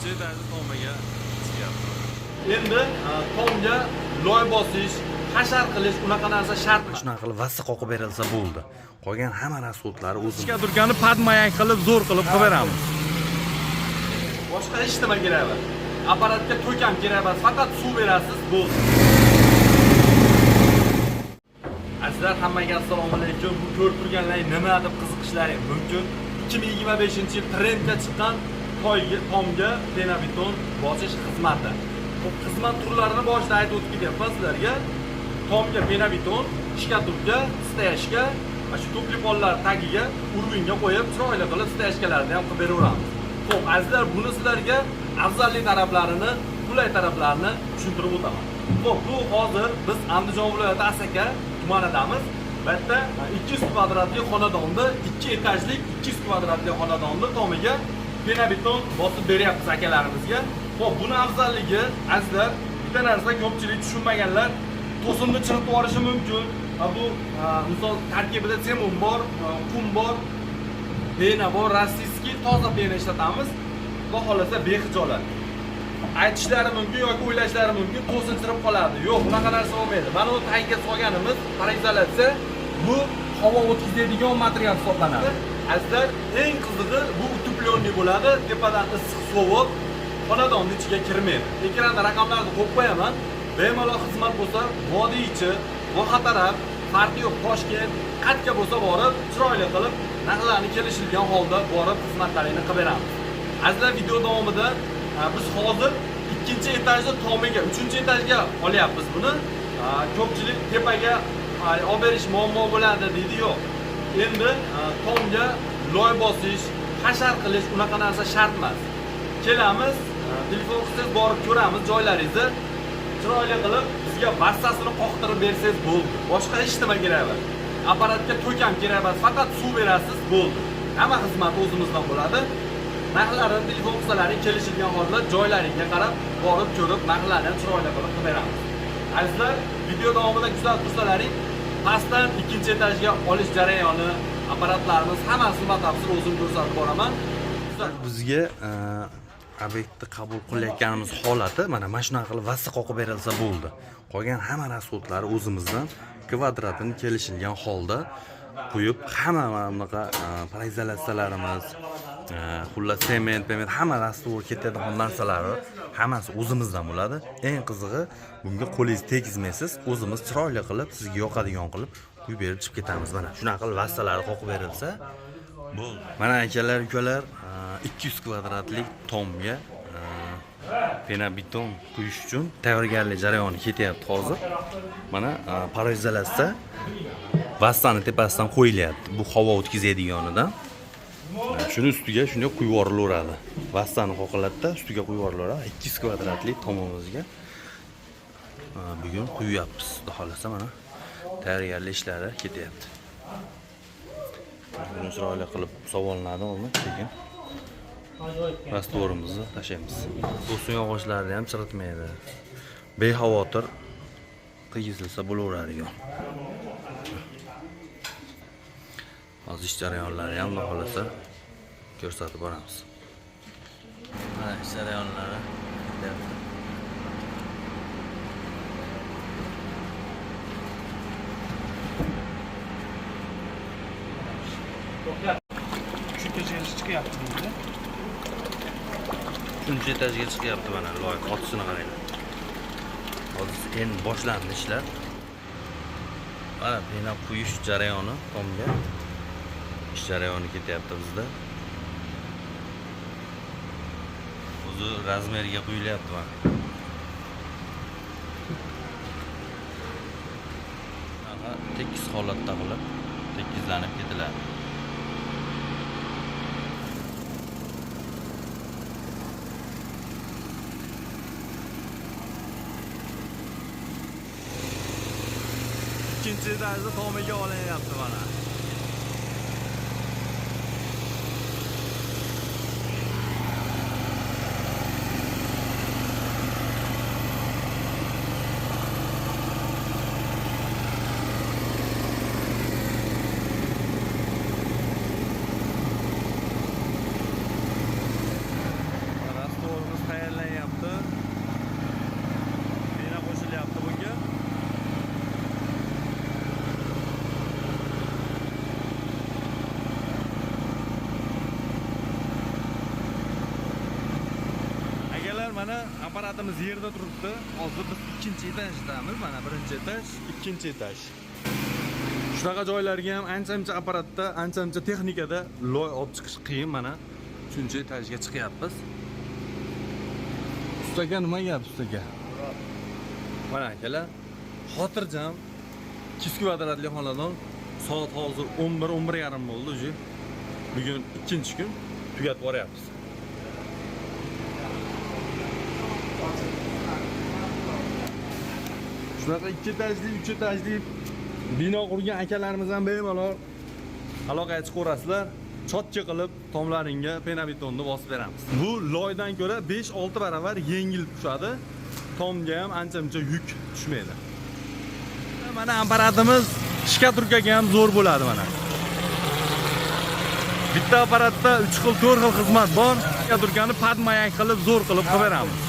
Uchinchi etajni tomiga chiqyapti. Endi tomga loy bosish, hashar qilish unaqa narsa shart emas. Shunaqa qilib vassa qoqib berilsa bo'ldi. Qolgan hamma расход lari o'zimiz. Shkaturkani padmayak qilib, zo'r qilib qilib beramiz. Boshqa hech nima kerak emas. Apparatga tok ham kerak emas, faqat suv berasiz, bo'ldi. Azizlar, hammaga assalomu alaykum. Bu ko'rib turganlar nima deb qiziqishlari mumkin. 2025-yil trendga chiqqan toyga, tomga penobeton bosish xizmati. Bu xizmat turlarini boshida aytib o'tib ketyapman sizlarga. Tomga penobeton, shkaturka, стояшка, mana shu tupli pollar tagiga urvinga qo'yib, chiroyli qilib стояшка larni ham qilib beraveramiz. Xo'p, azizlar, buni sizlarga afzalli taraflarini, qulay taraflarini tushuntirib o'taman. Xo'p, bu hozir biz Andijon viloyati Asaka tumanidamiz. Bu yerda 200 kvadratli xonadonni, 2 etajlik 200 kvadratli xonadonni tomiga penobeton bosib beryapmiz akalarimizga. Xo'p, buni afzalligi, azizlar, bitta narsa ko'pchilik tushunmaganlar to'sinni chiritib yuborishi mumkin. Va bu misol tarkibida sement bor, qum bor, pena bor, российский toza pena ishlatamiz. Xudo xohlasa bexijolat. Aytishlari mumkin yoki o'ylashlari mumkin, to'sin chirib qoladi. Yo'q, unaqa narsa bo'lmaydi. Mana bu tagiga solganimiz paraizolyatsiya, bu havo o'tkazadigan material hisoblanadi. Azizlar, eng qizig'i bu утепленный bo'ladi. Tepadan issiq sovuq xonadonni ichiga kirmaydi. Ekranda raqamlarni qo'yib qo'yaman. Bemalol xizmat bo'lsa, vodiy ichi, voha taraf, farqi yo'q, Toshkent, qayerga bo'lsa borib, chiroyli qilib, narxlarni kelishilgan holda borib xizmatlaringni qilib beramiz. Azizlar, video davomida biz hozir ikkinchi etajni tomiga, uchinchi etajga olyapmiz buni. Ko'pchilik tepaga olib berish muammo bo'ladi deydi, yo'q. Endi tomga loy bosish, hashar qilish unaqa narsa shart emas. Kelamiz, telefon qilsangiz borib ko'ramiz joylaringizni. Chiroyli qilib bizga bassasini qoqtirib bersangiz bo'ldi. Boshqa hech nima kerak emas. Apparatga tok ham kerak emas, faqat suv berasiz, bo'ldi. Hamma xizmat o'zimizdan bo'ladi. Narxlarini telefon qilsalaring kelishilgan holda joylaringga qarab borib ko'rib, narxlarni ham chiroyli qilib qilib beramiz. Azizlar, video davomida kuzatib tursalaring, pastdan ikkinchi etajga olish jarayoni, apparatlarimiz hammasini batafsil o'zim ko'rsatib boraman. Bizga obyektni qabul qilayotganimiz holati mana shunaqa qilib vassa qoqib berilsa bo'ldi. Qolgan hamma расход lari o'zimizdan, kvadratini kelishilgan holda qo'yib, hamma mana bunaqa paraizolyatsiyalarimiz, xullas sement, pement, hamma раствор ketadigan narsalari hammasi o'zimizdan bo'ladi. Eng qizig'i, bunga qo'lingiz tegizmaysiz, o'zimiz chiroyli qilib, sizga yoqadigan qilib quyib berib chiqib ketamiz. Mana shunaqa qilib vassalari qoqib berilsa bo'ldi. Mana akalar, ukalar, 200 kvadratlik tomga penobeton quyish uchun tayyorgarlik jarayoni ketyapti hozir. Mana paraizolyatsiya vassani tepasidan qo'yilyapti. Bu havo o'tkazadiganidan. Shuni ustiga shunday quyib yuborilaveradi. Vassani qoqiladida, ustiga quyib yuborilaveradi. 200 kvadratlik tomimizga bugun quyapmiz. Xudo xohlasa mana tayyorgarlik ishlari ketyapti. Buni chiroyli qilib sovolinadi oldin, keyin раствор imizni tashlaymiz. To'sin yog'ochlarni ham chiritmaydi. Bexavotir qiygizilsa bo'laveradigan. Hozir ish jarayonlari ham xudo xohlasa ko'rsatib boramiz. Mana ish jarayonlari ketyapti. Uchinchi etajga chiqyapti deydi. Uchinchi etajga chiqyapti mana loy qotishini qaranglar. Hozir endi boshlandi ishlar. Mana pena quyish jarayoni tomga. Ish jarayoni ketyapti bizda. O'zi razmerga quyilyapti mana. Bunaqa tekis holatda qilib tekizlanib ketiladi. Ikkinchi etajni tomiga olinyapti mana. Mana apparatimiz yerda turibdi. Hozir biz ikkinchi etajdamiz. Mana birinchi etaj, ikkinchi etaj. Shunaqa joylarga ham ancha-muncha apparatda, ancha-muncha texnikada loy olib chiqish qiyin mana. Uchinchi etajga chiqyapmiz. Ustaga nima gap, ustaga? Mana akalar, xotirjam 200 kvadratli xonadon. Soat hozir 11, 11:30 bo'ldi уже. Bugun ikkinchi kun tugatib boryapmiz. Shunaqa ikki etajli, uch etajli bino qurgan akalarimiz ham bemalol aloqaga chiqaverasizlar. Chotki qilib tomlaringga penabetonni bosib beramiz. Bu loydan ko'ra 5-6 barobar yengil tushadi. Tomga ham ancha-muncha yuk tushmaydi. Mana apparatimiz shkaturkaga ham zo'r bo'ladi mana. Bitta apparatda 3 xil, 4 xil xizmat bor. Shkaturkani padmayak qilib, zo'r qilib qilib beramiz.